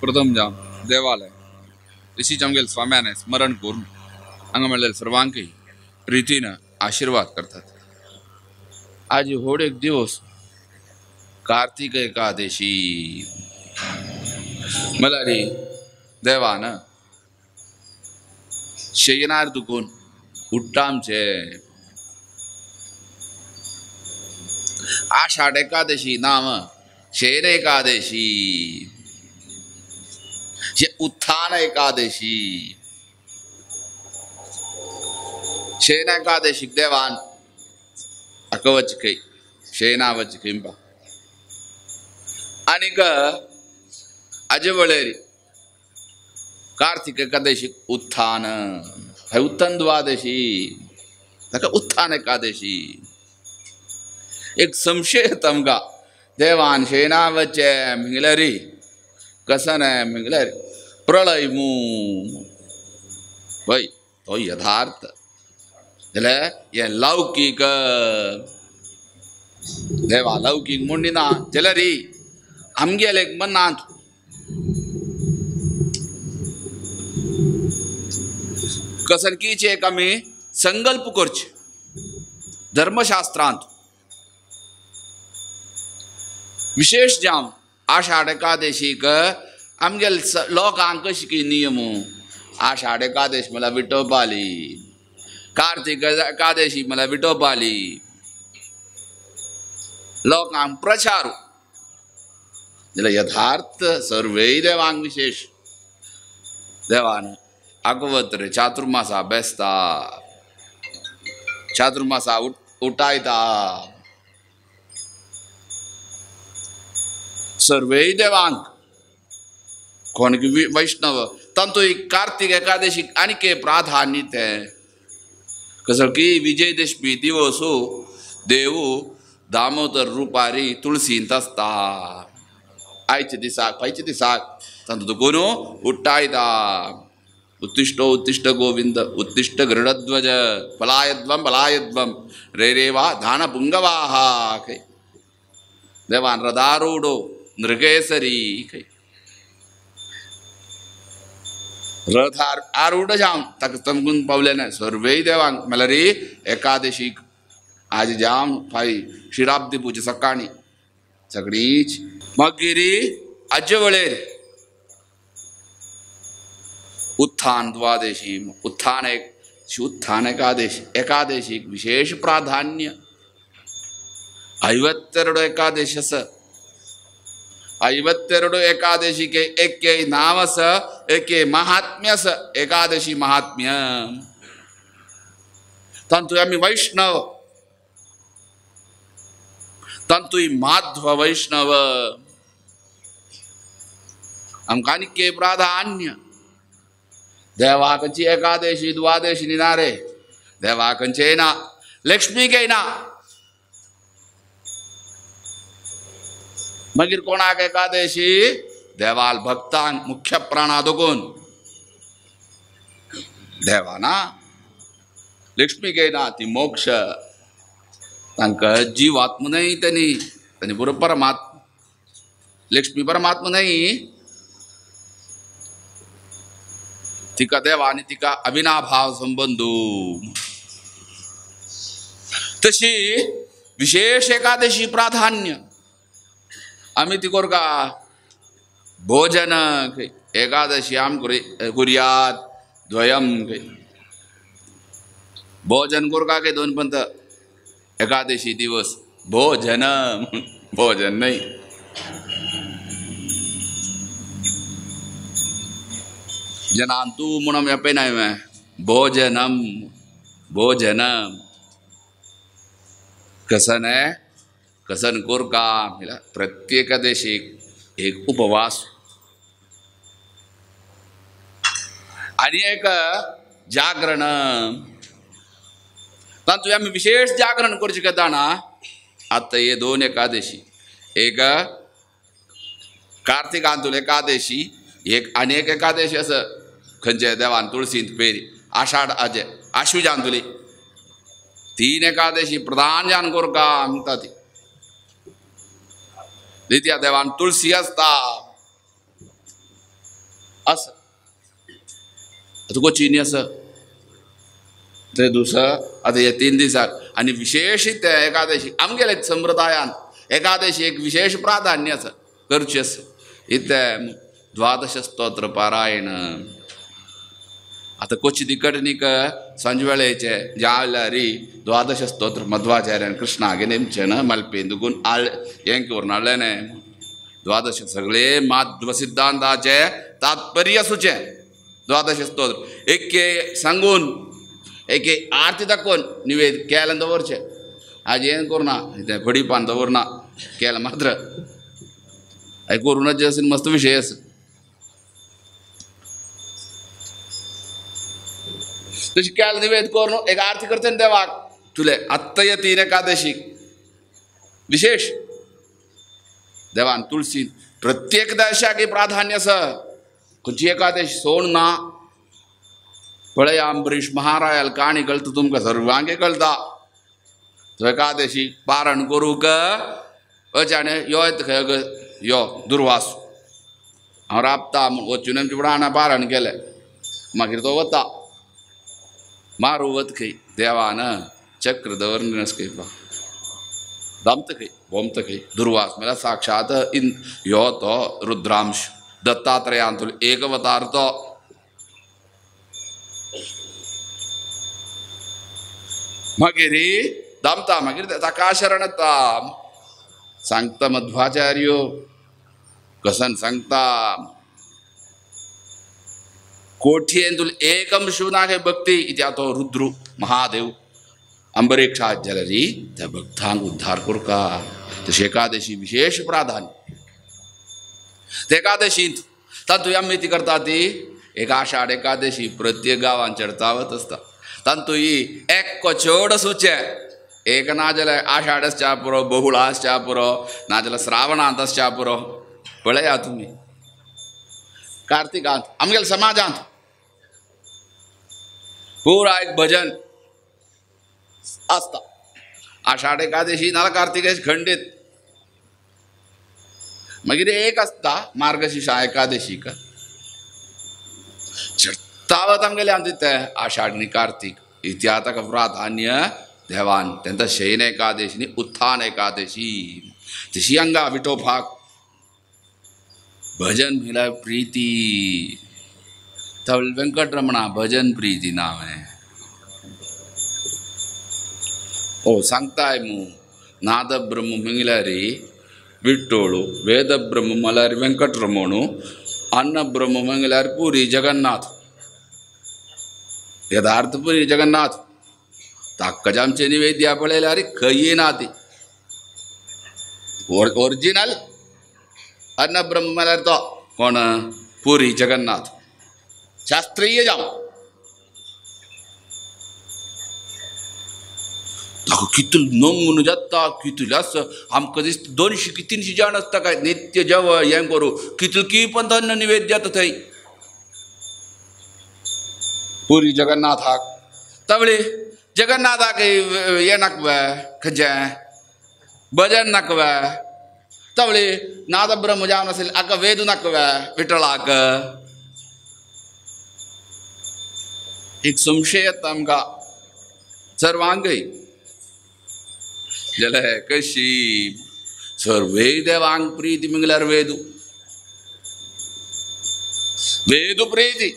प्रथम जाम देवालय तशीच आमगेले स्वाम्याने स्मरण करून हांगा मेळ्ळेले सर्वांकय प्रितीन आशीर्वाद करतात. आज होड एक दिवस कार्तिक एकादशी म्हळ्यार देवान शयनार दुखून उठ्ठा आमचे. आषाढ एकादशी नाम शयन एकादशी, उत्थान एकादशी. शयन एकादशी देवान अकवच खंय शयनावच खंय आनीक आजे वळेरी कार्तिक एकादशी उत्थान, हय उत्थान द्वादशी ताका उत्थान एकादशी. एक संशय आमकां देवान शयनावचे म्हणल्यार कसन म्हणल्यार प्रळय मू हय तो यथार्थ जाल्यार हें लौकीक देवा लौकीक म्हूण ना जाल्यार आमगेले मनांत कसनकीचे एक आमी संकल्प करचे धर्मशास्त्रांत विशेष जावन आषाढ एकादशीक आमगेले लोकांक कशी की नियम. आषाढ एकादशी म्हळ्यार विठोबाली, कार्तिक एकादशी म्हळ्यार विठोबाली. लोकांक प्रचार जाल्यार यथार्थ सर्वय देवांक विशेष देवान अगवत्र चातुर्मासा बेसता, चातुर्मासा उठायता. सर्वय देवांक कोण वैष्णव तांतू कार्तिक एकादशी आनीक प्राधान्य तें कसो की विजयदशमी दिवस देव दामोदर रुपारी तुळसींत आसता. आयच्या दिसाक फायच्या दिसाक तांतू दुखून उठ्ठायता. उत्तिष्ठ उत्तिष्ठ गोविंद उत्तिष्ठ गरुडध्वज पलायध्वम पलायध्वम रे रेवा धान पुंगवाहा खंय देवान रथारूढो नृकेसरी खंय रथ आरूढ जावन ताका तमकून पावले ना सर्वय देवांक म्हणल्यार एकादशीक आज जावन फाय क्षीराब्दी पुजा सकाळी सगळीच. मागीर आजे वळेर उत्थान द्वादशी, उत्थान एक उत्थान एकादशी. एकादशीक विशेष प्राधान्य. 52 एकादशी आसा. 52 एकादशीके एके नांव आसा, एके महात्म्य आसा. एकादशी महात्म्य तातूंत आमी वैष्णव, तातूंत माध्व वैष्णव आमकां आनीक प्राधान्य. देवाकची एकादशी द्वादशी ना रे, देवाकंचे ना, लक्ष्मीकय ना. मागीर कोणाक एकादशी? देवाल भक्तांक मुख्य प्राणा दोगून देवा ना, लक्ष्मीकय ना, ती मोक्ष तांकां जीवात्म न्हय तेणी, तेणी बरो परमात्मा. लक्ष्मी परमात्मा न्हय, तिका देवा आनी तिका अविनाभाव संबंदू. तशी विशेष एकादशी प्राधान्य. आमी ती कोरका भोजन एकादशी आम कुर्यात द्वयम भोजन कोरका के दोन पंत एकादशी दिवस भोजन भोजन न्हय. जनांतू म्हणून येपय ना भोजनम भोजनम कसन कसन कोरका म्हळ्यार प्रत्येक एकादशीक एक उपवास आनी एक जागरण. तातूंत आमी विशेष जागरण करचें कितें जाणा. आतां हे दोन एकादशी, एक कार्तिकांतूल एकादशी, एक आनी एक एकादशी आसा खंयचे देवान तुळसींत पेरी आषाढ आजे आश्विजांतुली. तीन एकादशी प्रधान जान कोरका म्हणटा ती. द्वितीय देवान तुळसी आसता. आसा आतां कोचीनी आसा ते दुसरो आतां हे 3 दिसाक आनी विशेश ते एकादशी आमगेले संप्रदायान एकादशी एक विशेश प्राधान्य आसा करचें आसा. इतें द्वादश स्तोत्र पारायण आतां कोची तिकडनीक सांजवेळेचे जाल्यारी द्वादश स्तोत्र मध्वाचार्यान कृष्णागे नेमचें ना मलपेन दुगून आळ हें करून हाडलें न्ही द्वादश सगळे माध्व सिद्धांताचे तात्पर्य आसूचें द्वादश स्तोत्र एक सांगून एक आरती दाखोवन निवेद केलें दवरचें. आज हें करुना तें फडी पान दवरना केलें मात्र करुणाचे असेल मस्त विषय आसा. तशी केलें निवेद करून एक आरती करता देवाक तुले आत्तां हे 3 एकादशी विशेष देवान तुळसी प्रत्येक दशाक प्राधान्य आसा. खंयची एकादशी सोड ना. पळय अंबरीश महारायाल काणी कळटा तुमकां सर्वांक कळटा. एकादशी पारण करूंक अचाने यो येता खंय यो दुर्वास हांव राबता म्हूण वचून आमच्या फुडें पारण केलें मागीर तो वता मारू वत खंय देवान चक्र दवर खंय दामत खंय भोमत खंय दुर्वास म्हळ्यार साक्षात इन यो तो रुद्रांश दत्तात्रयांतलो एक अवतार तो. मागीर दामता मागीर ताका शरण येता सांगता मध्वाचार्यो कसन सांगता कोठयेन तुला एकम शिवनागे भक्ती इत्या तो रुद्रू महादेव अंबरीक्षा जाल्यार त्या भक्तांक उद्धार करका. तशें एकादशी विशेष प्राधान्य ते एकादशींत तातूंत आमी ती करता ती एक आषाढ एकादशी प्रत्येक गांवांत चर्चावत आसता. तातूंत ही एक चड आसूचें एक ना जाल्यार आषाढ आसच्या पुरो बहुळ आसच्या पुरो नाजाल्यार श्रावणांत आसच्या पुरो. पळया तुमी कार्तिकांत आमगेल्या समाजांत पुरा एक भजन आसता आषाढ एकादशी नाल्यार कार्तिकेश खंडीत. मागीर एक आसता मार्गशीर्षा एकादशीक चडतावत आमगेले आमचे ते आषाढ आनी कार्तीक इत्या ताका प्राधान्य देवान तेंका शयन एकादशी आनी उत्थान एकादशी. तशी हांगा विठोबाक भजन म्हळ्यार प्रिती तवळ वेंकटरमणा भजन प्रिती नांव हें. ओ सांगताय मू नाद ब्रह्म म्हळ्यार विठ्ठोळू वेद ब्रह्म म्हळ्यार वेंकटरमणू अन्न ब्रह्म म्हळ्यार पुरी जगन्नाथ यथार्थ पुरी जगन्नाथ. ताका आमचे निवेद्या पळयल्यार खंय ना ती ओरिजिनल अन्न ब्रह्म म्हळ्यार तो कोण पुरी जगन्नाथ शास्त्रीय जावं. ताका कितलो नमून जाता कितल्याच आमकां दिसता 200 की 300 जाण आसता काय नित्य जेवण हें करूं कितली पण धन्य निवेद्य जाता थंय पुरी जगन्नाथाक. तवळे जगन्नाथाक हें नाका खंयचें भजन नाका तवळे नाद ब्रह्म जावन आशिल्लें हाका वेद नाका विठ्ठलाक. एक संशय येता आमकां सर्वांकय जाल्यार कशी सर्वय देवांक प्रिती म्हळ्यार वेदू वेदू प्रिती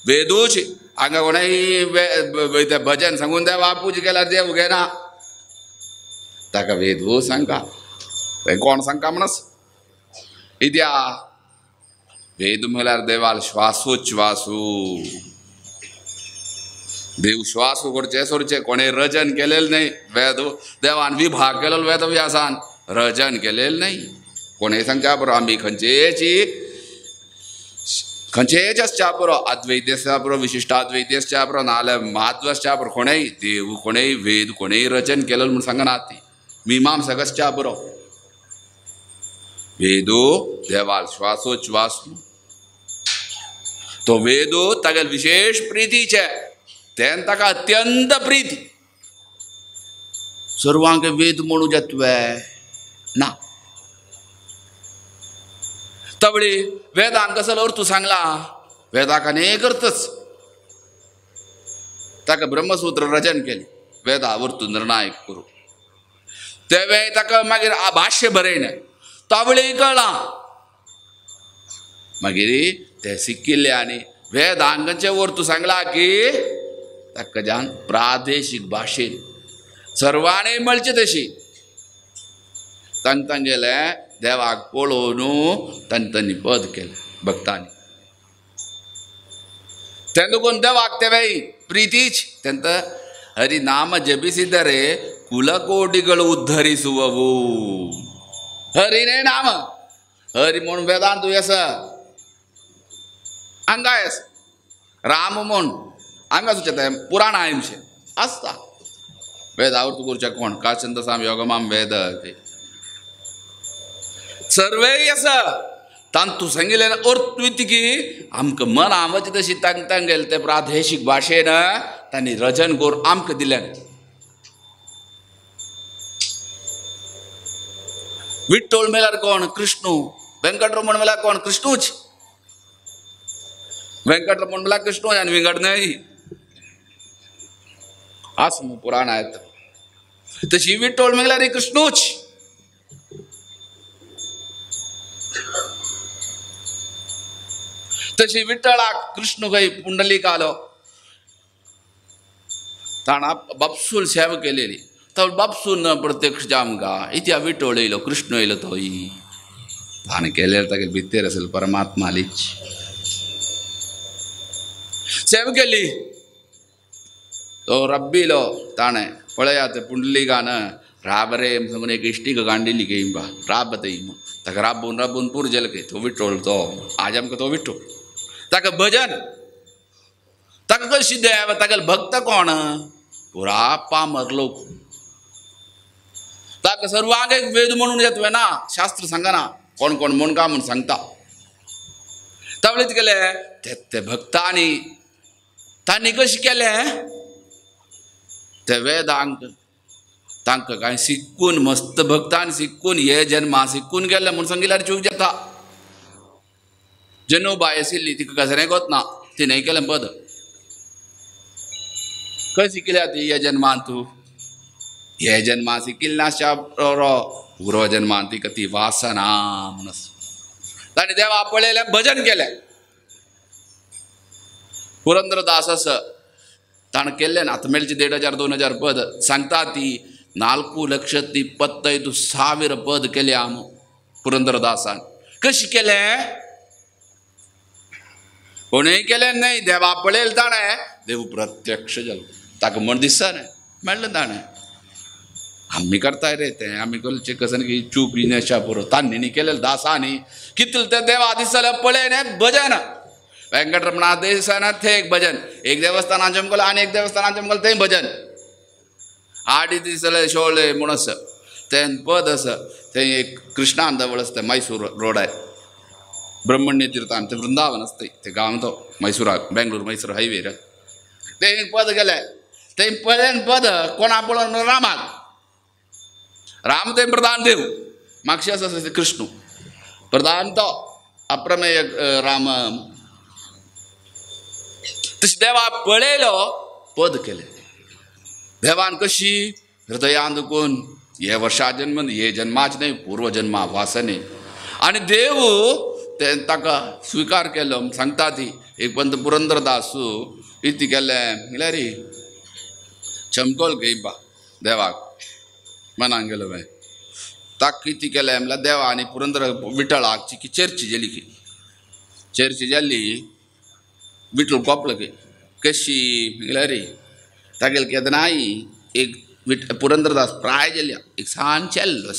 वेदूची हांगा कोणय भजन सांगून देवा पूजा केल्यार देव घेना ताका वेदू सांगता तें कोण सांगता म्हणस इत्या वेद म्हळ्यार देवाल श्वासोच्छ्वासू देव श्वास करचे सोडचे कोणे रजन केलेलं नाही वेद देवान विभाग केलेलो वेदव्यासान रजन केलेलं नाही कोणे सांगच्या बरो आमी खंयचेची खंयचेच आसच्या बरो अद्वैत बरो विशिश्टाद्वैत आसच्या बरो नाजाल्यार माध्व आसच्या बरो कोणेय देव कोणेय वेद कोणेय रचन केलेलो म्हूण सांगना ती मीमांसक आसच्या बरो वेदो देवाल श्वासोच्छ्वास तो वेदो तागेल विशेष प्रितीचे तेन ताका अत्यंत प्रीती. सर्वांक वेद म्हणू जातवे ना तवळी वेदांक कसलो अर्थ सांगला वेदाक अनेक अर्थच ताका ब्रह्मसूत्र रचन केली वेदा वर्तू निर्णायक करू तेवे ताका मागीर भाष्य बरयलें तावळी कळ्ळां मागीर ते शिकिल्ले आनी वेदांगांचे वर्तू सांगला की ताका जान प्रादेशीक भाशेन सर्वांनी मेळचे तशी तांकां तांगेले देवाक पळोवन तांणी तांणी पद केलें भक्तांनी तेन्ना कोण देवाक तेवेय प्रीतीच तेंत हरिनाಮ ಜಪಿಸಿದರೆ ಕುಲಕೋಟಿಗಳು ಉದ್ಧರಿಸುವವು. ಹರಿನೇ ನಾಮ ಹರಿ म्हूण वेदांत एस हांगा एस राम म्हूण हांगा सुचता पुराण आयमशें आसता वेदावर करच्या कोण काचंदसाम योगमाम वेद सर्वेय आसा तांतू सांगिल्लें अर्थ की आमकां मन आमची तशी तांक तांगेले ते प्रादेशीक भाशेन तांणी रचन करून आमकां दिलें. विठ्ठल मेल्यार कोण कृष्णू, वेंकटरमण मेल्यार कोण कृष्णूच, वेंकटरमण मेल्यार कृष्णू आनी विंगड न्हय आस पुराण आहेत. तशी विठ्ठल मेल्यार कृष्णूच. तशी विठ्ठलाक कृष्ण खंय पुंडलीक आलो ताणा बापसूल सेवा केलेली तो बापसून प्रत्यक्ष जामगा इत्या विठ्ठल येयलो कृष्ण येयलो तोय ताणें केलें तागे भितर आसल परमात्मालीच सेवा केली. तो रब्बिलो ताणें पळयात पुंडलिकान राब रे सांगून एक इश्टीक कांडिल्ली गेंबा राब थंय ताका राबून राबून पूर जालें खंय तो विठ्ठल तो आज आमकां तो विठ्ठल ताका भजन ताका कशी देव ताका भक्त कोण पुरा पामर लोक ताका सर्वांक एक वेद म्हणून येत ना शास्त्र सांगना कोण कोण म्हूण का म्हूण सांगता तावळीत केले ते भक्तांनी तांणी कशें केलें ते वेदांक तांकां कांय शिकून मस्त भक्तान शिकून हे जन्मा शिकून गेले म्हूण सांगिल्यार चूक जाता. जनोबाय आशिल्ली तिका कसरें कोत ना तिणें केलें पद खंय शिकल्या ती ह्या जन्मान तूं हे जन्मा शिकिल्लें नासच्या रो पूर्व जन्मान तिका ती वासना म्हूण ताणें देवा पळयलें भजन केलें. पुरंदरदास आसा ताणें केल्लें ना आतां मेळचें 1500 2000 पद सांगता ती 4,25,000 पद केले आम पुरंदरदासान. कशें केलें कोणूय केलें न्हय देवा पळयलें ताणें देव प्रत्यक्ष जालो ताका म्हण दिसना मेळ्ळें ताणें. आमी करताय रे तें आमी करचें कशें की चूक नेशा पुरो तांणी न्ही केलें दासांनी कितलें तें देवा दिसलें पळयलें भजन वेंकटरमणा देसाना थंय एक भजन एक देवस्थानाचें मुखार आनी एक देवस्थानाचें मुखार थंय भजन आठ दिसले शोळे म्हूण आसा तें पद आसा थंय एक कृष्णान जवळ आसता मैसूर रोडार ब्रह्मण्य तीर्थान तें वृंदावन आसता तें गांव तो मैसुराक बेंगलोर मैसूर हायवेर तें एक पद गेलें तें पळयलें पद कोणा पळोवन रामाक राम तें प्रधान देव मागशे आसा कृष्णू प्रधान तो अप्रमेय राम तशें देवा पळयलो पद केलें. देवान कशी हृदयान दुखून हे वर्षा जन्म हे जन्माच न्हय पूर्वजन्मा वासने आनी देव ते ताका स्विकार केलो. सांगता ती एक पंत पुरंदरदास इती केलें म्हणल्यार चमकोल घेयबा देवाक मनान गेलो मागीर ताका कितें केलें म्हणल्यार देवा आनी पुरंदर विठ्ठलाक की चर्ची जाली की चर्ची जाली विठ्ठल कोपलो की कशी म्हणल्यार तागेले केन्नाय एक पुरंदरदास प्राय जाल्या एक सान चेल्लो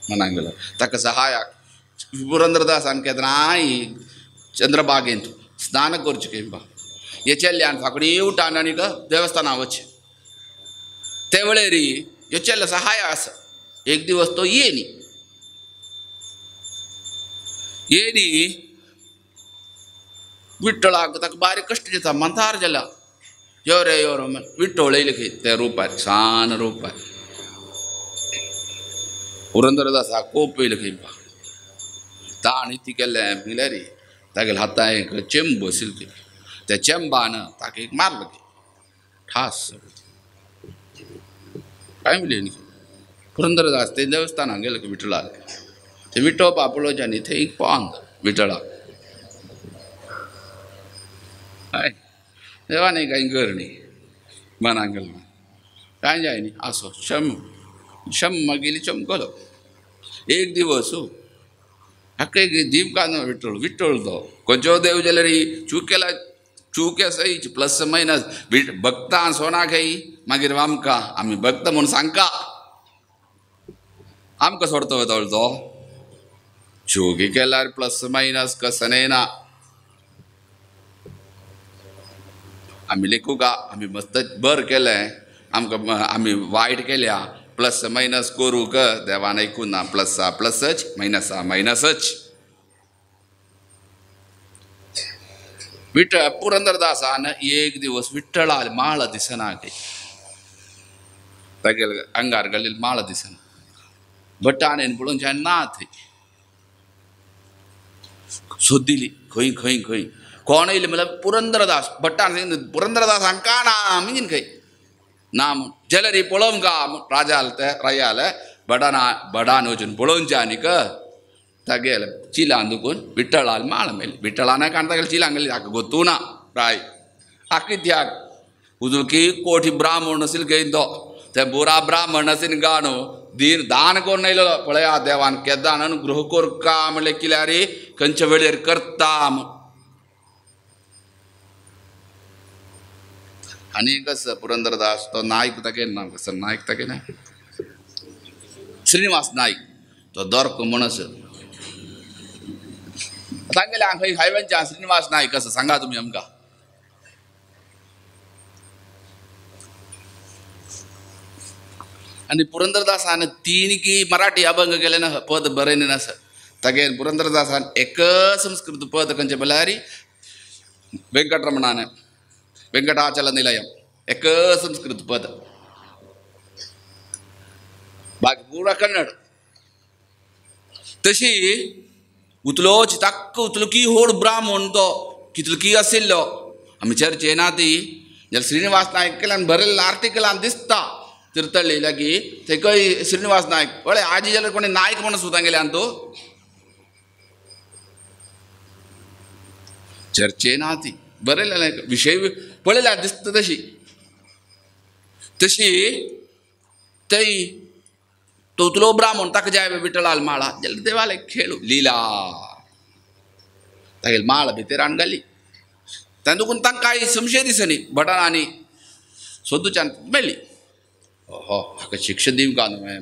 मनान गेलो ताका सहायाक पुरंदरदासान केन्नाय चंद्रबागेंत स्नान करचें खंय हे चेल्ल्यान फांकडी उठान आनी देवस्थाना वचचें ते वेळेर ह्यो चेल्लो सहाय आसा एक दिवस तो येनी येनी विठ्ठलाक ताका बारीक कश्ट जाता मंतार जाला यो रे यो रे विठ्ठल येयले खंय त्या रुपार सान रुपार पुरंदरदासा कोप येयलो खंय ताण इती केलें म्हणल्यार तागेले हाता एक चेंब आशिल्ली त्या चेंबान ताका एक मारलो की ठास काय म्हणलें न्ही. पुरंदरदास ते देवस्थानाक गेले की विठ्ठलाक ते विठोबा पळोवच्यानी थंय एक पोंद विठ्ठलाक हय देवान कांय कर न्ही मनाक गेलो कांय जाय न्ही आसो शम शम मागीर चमकलो. एक दिवस हाका एक दीप कान विठ्ठल विठ्ठल तो खंयचो देव जाल्यार चूक केला चूक आसा प्लस मायनस भक्तां सोना खाई मागीर आमकां आमी भक्त म्हूण सांगका आमकां सोडतो वयतालो तो चूकी केल्यार प्लस मायनस कसने ना आमी लेखूका आमी मस्त बर केलें आमकां आमी वायट केल्या प्लस मायनस करूंक देवान आयकूं ना प्लस आ प्लसच मायनस आ मायनसच. विठ्ठल पुरंदरदासान एक दिवस विठ्ठलाल माळ दिसना तागेले अंगार घाल्ली माळ दिसना भटान पळोवन ना थंय सोदिली खंय खंय खंय कोण येयले म्हणल्यार पुरंदरदास भट्टान पुरंदरदास हांकां ना म्हणजे खंय ना म्हूण जाल्यार पळोवंक गा राजा ते रायाले भटान भटान वचून पळोवचें आनीक तागेले चिलान दुखून विठ्ठलाल माळ मेली विठ्ठलान काण तागेले चिलान गेली ताका गोतू ना राय हाका कित्याक उजलकी कोठी ब्राह्मण आशिल्लो खंय तो ते बुरा ब्राह्मण आशिल्लो गा न्हू दीन दान करून येयलो पळया देवान केदान अनुग्रह करका म्हणलें किल्यार खंयच्या वेळेर करता. आनी कसो पुरंदरदास तो नायक तागे ना कसो नायक तागे ना श्रीनिवास नायक तो दोरको म्हणस तांगेले खंय हायवेंच्या श्रीनिवास नायक कसो सांगा तुमी आमकां. आनी पुरंदरदासान तीन की मराठी अभंग केले ना पद बरयलें नासा तागेर पुरंदरदासान एक संस्कृत पद खंयचें म्हणल्यार वेंकटरमणान वेंकटाचल निलयम एक संस्कृत पद बाकी पुरा कन्नड. तशी उतलो ताक्क उतलो की होड ब्राह्मण तो कितलो की आशिल्लो आमी चर्चे ना ती जाल्यार श्रीनिवास नायक केल्यान बरयल्लें आर्टिकलान दिसता तीर्थळ्ळी लागीं थंय श्रीनिवास नायक पळय आजी जाल्यार कोणी नायक म्हणून सुद्दां गेल्यान तो चर्चे ना ती बरयलें विशय पळयल्यार दिसता तशी तशी थंय तोतलो ब्राह्मण ताका जाय विठ्ठलाल माळा जाल्यार देवाले खेळू लिला तागेली माळ भितर हाडून घाली तेन्ना दुखून तांकां कांय संशय दिसनी भटान आनी सोदूच्यान मेळ्ळी. हो हाका शिक्षा दिवंक न्हू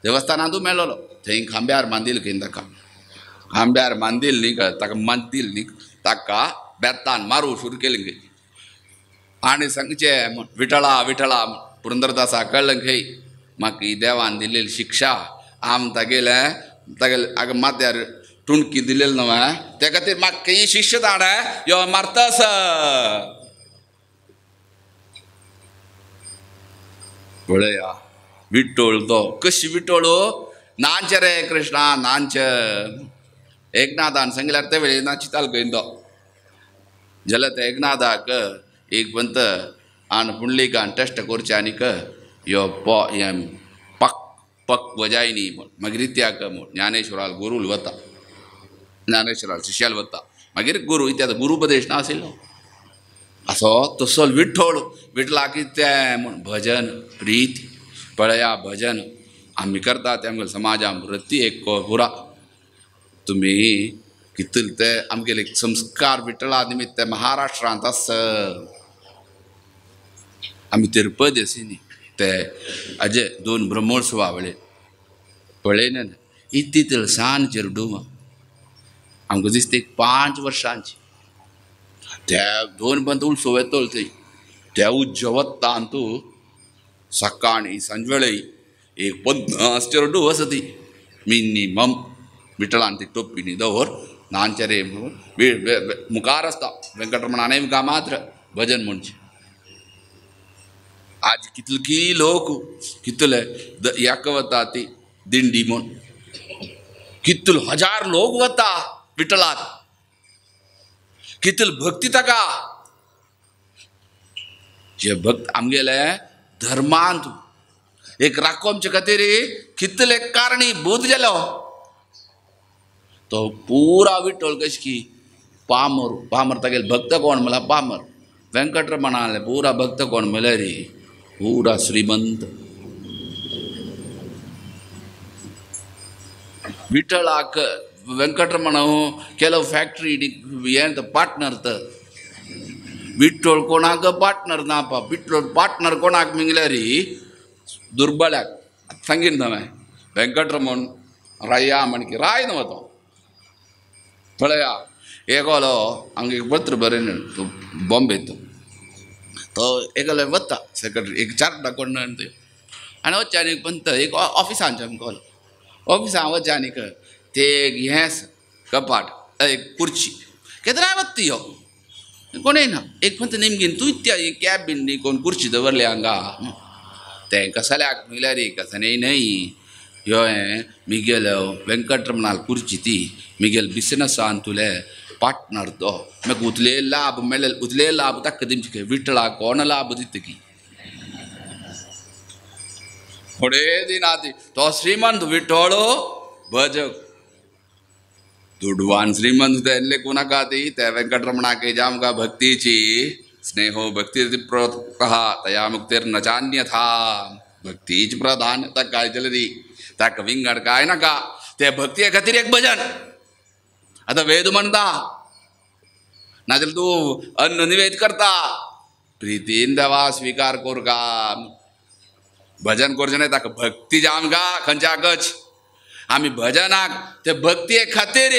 देवस्थानांतूय मेळ्ळो थंय खांब्यार बांदिल खंय ताका खांब्यार बांदिल न्ही ताका बांदिल न्ही ताका बेतान मारू सुरू केली खंय आनी सांगचें म्हूण विठ्ठला विठ्ठला पुरंदरदासा कळ्ळें खंय म्हाका ही देवान दिलेली शिक्षा आम तागेलें तागेले आग माथ्यार टुणकी दिलेली न्हू ते खातीर म्हाका ही शिक्षा धाड यो मारतास. पळया विठ्ठल तो कशी विठ्ठल नाच रे कृष्णा नाच एकनाथान सांगल्यार ते वेळे नाचिताल खंय तो जाल्यार ते एकनाथाक एक पंत आनी पुंडलिकान टेस्ट करचें आनीक यो पो हें पक पक वजाय न्ही म्हूण मागीर इत्याक म्हूण ज्ञानेश्वराल गुरूल वता ज्ञानेश्वराल शिष्याल वता मागीर गुरू इत्याक गुरुपदेश ना आशिल्लो असो तसो विठ्ठल विठ्ठलाक कितें म्हूण भजन प्रीत पळया भजन आमी करता तें आमगेल्या समाजान वृत्ती एक पुरा तुमी कितले ते आमगेले संस्कार विठ्ठला निमित्त महाराष्ट्रांत आस आमी तिरुपती आसी न्ही ते अजे दोन ब्रह्मोत्सवा वेळे पळयलें ना इतली सान चेरडूं आमकां दिसता एक 5 वर्सांची त्या दोन पंत उत्सव येतलो थंय त्या उज्जवत्ता तूं सकाळी सांजवेळे एक 50 चेरडूं आसा ती मिनिमम विठ्ठलान ती टोपी न्ही दवर नानचे रे मुखार आसता वेंकटरमणाने मात्र भजन म्हणचें. आज कितले लोक कितले याक वता ती दिंडी म्हूण कितले हजार लोक वता विठ्ठलाक, कितले भक्ती ताका. जे भक्त आमगेले धर्मांत एक राकोमचे खातीर कितले कारणी भूत जालो तो पुरा विठ्ठल कश की पामर पामर तागेले भक्त कोण म्हणल्यार पामर. वेंकटरमणाले पुरा भक्त कोण म्हणल्यार पुरा श्रीमंत. विठ्ठलाक वेंकटरमण ಕೆಲವು फ्ॅक्टरी हें पार्टनर तर विठ्ठल कोणाक पार्टनर ना पा. विठ्ठल पार्टनर कोणाक मिंगल्यार दुर्बळ्याक सांगीन हांवें. वेंकटरमण राया म्हणकी राय न्हू तो पळया एकलो हांगा एक पत्र बरयलें तो बॉम्बे तो एकलो वता सेक्रेटरी एक चार्ट अकाउंटंट आनी वचचें आनी पंत एक ऑफिसान आमकां ऑफिसान वचचें आनीक ते हें कपाट एक कुर्ची केदराय वता यो कोणय ना एक पंत नेमकीन तूं इत्या कॅब बीन कोण कुर्ची दवरली हांगा तें कसल्याक म्हणल्यार कसं न्हय ह्यो हें मिगेल वेंकटरमणाल कुर्ची ती मिगेल बिजनसान तुले पार्टनर तो मागीर उतले लाभ मेळ्ळे उतले लाभ ताका दिमचे विठ्ठलाक कोण लाभ दितकी. थोडे दिन आदी तो श्रीमंत विठ्ठलो भजक दुडवान श्रीमंत तेल्ले कोणाका ती त्या वेंकटरमणाक जामका भक्तीची स्नेहो भक्ती प्रोक्तः तया मुक्तिर न चान्यथा. भक्तीची प्रधानता काय जाली ताका विंगड काय नाका ते भक्ती खातीर एक भजन. आतां वेद म्हणटा नाजाल्यार तूं अन्न निवेद करता प्रितीन देवा स्विकार कर का भजन करचें न्हय ताका भक्ती जाम गा खंयच्याकच. आमी भजनाक ते भक्ती खातीर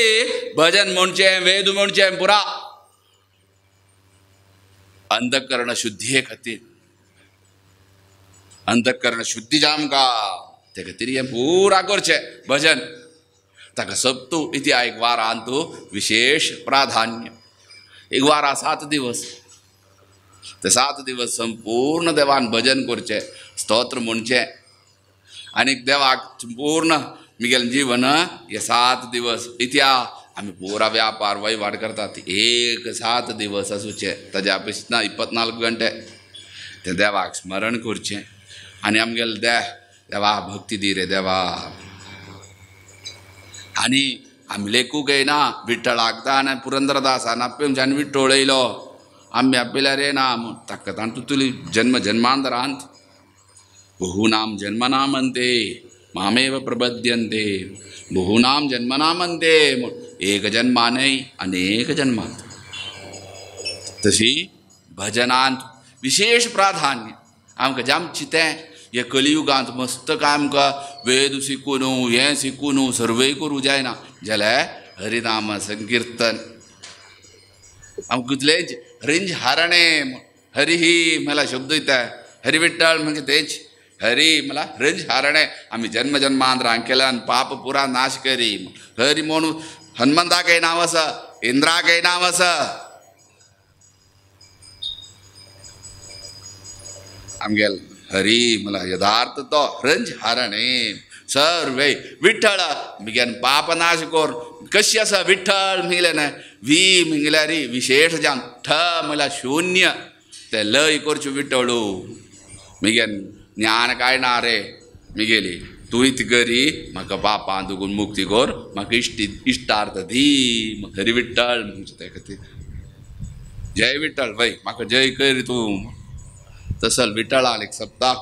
भजन म्हणचें वेद म्हणचें पुरा अंतःकरण शुद्धीये खातीर अंतःकरण शुद्धी जाम का ते खातीर हें पुरा करचें भजन. ताका सप्तू इति एक वारांत विशेष प्राधान्य. एक वारा 7 दिवस ते 7 दिवस संपूर्ण देवान भजन करचें स्तोत्र म्हणचें आनी देवाक संपूर्ण मिगेल जीवन हे 7 दिवस इत्या आमी पुरा व्यापार वहिवाट करतात एक 7 दिवस आसूचे ताज्या पेक्षा 24 घंटे ते देवाक स्मरण करचें आनी आमगेले देवा भक्ती दी रे देवा. आनी आमी लेखूंक येयना विठ्ठलाक आनी पुरंदरदासान आप्पेमच्यान विठ्ठल येयलो आमी आपल्यार येना म्हूण ताका तांतूं तुली जन्म जन्मांतरांत बहुनाम जन्मनामन्ते मामेव प्रबध्यन्ते बहुनाम जन्मनामन्ते म्हूण एक जन्मानय अनेक जन्मांत. तशी भजनांत विशेष प्राधान्य आमकां जामचें तें हे कलियुगांत मस्त काय आमकां वेद शिकून हें शिकून सर्वय करूं जायना जाल्यार हरिनाम संकीर्तन आमकां कितलेंच रिंज हारणें हरी ही मला शब्द येता हरी विठ्ठल म्हणजे तेच हरी मला रिंज हारणें आमी जन्म जन्मांतरां केल्यान पाप पुरा नाश करी. हरी म्हणून हनुमंताकय नांव आसा इंद्राकय नांव आसा. आमगेल हरी मला यथार्थ तो रंज हारणे सर्वे विठ्ठल मिगेन पाप नाश कर कशी आसा विठ्ठल म्हणलें न्हय वी म्हणल्यार विशेष जावन ठ म्हणल्यार शून्य ते लय करचो विठ्ठलू मिगेन ज्ञान काय ना रे मिगेली तूं इत करी म्हाका पापां दुगून मुक्ती कर म्हाका इश्टार्थ दी हरी विठ्ठल म्हणचे ते खातीर जय विठ्ठल वय म्हाका जय कर तूं. तसल विठ्ठलान एक सप्ताह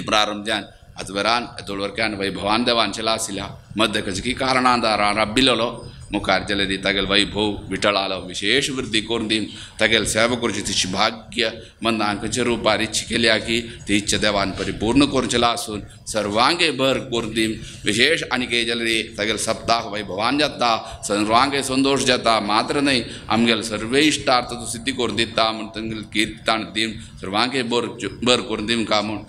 प्रारंभ जावन आजवरान एदोळवर्क्यान वैभवान देवान चला आशिल्ल्या मध्य खजकी कारणान राबिल्लो मुखार जले तागेल वैभव विठ्ठलालो विशेष वृद्धी करून दी तागेल सेवा करची तिची भाग्य मंदांकच्या रुपार इच्छा केल्या की ती इच्छा देवान परिपूर्ण करून चला आसून सर्वांगे भर करून दी विशेष आनी के जले तागेल सप्ताह वैभवान जाता सर्वांगे संतोष जाता मात्र न्हय आमगेल सर्वे इश्टार्थ तूं सिद्धी करून दिता म्हूण तांगेल कीर्तन दी सर्वांगे भर भर करून दी का म्हूण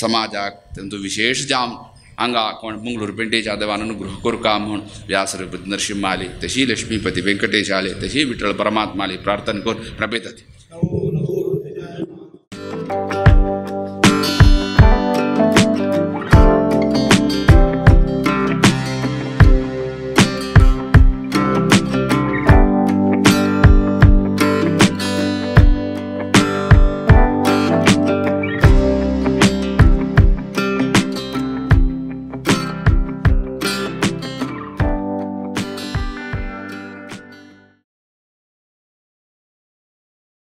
समाजाक तांचो विशेष जावन हांगा कोण मंगळूर पेंटेच्या देवान अनुग्रह करका म्हूण व्यास नरसिंह आले तशी लक्ष्मीपती वेंकटेश आले तशी विठ्ठल परमात्मा आले प्रार्थना करून प्रभेतात.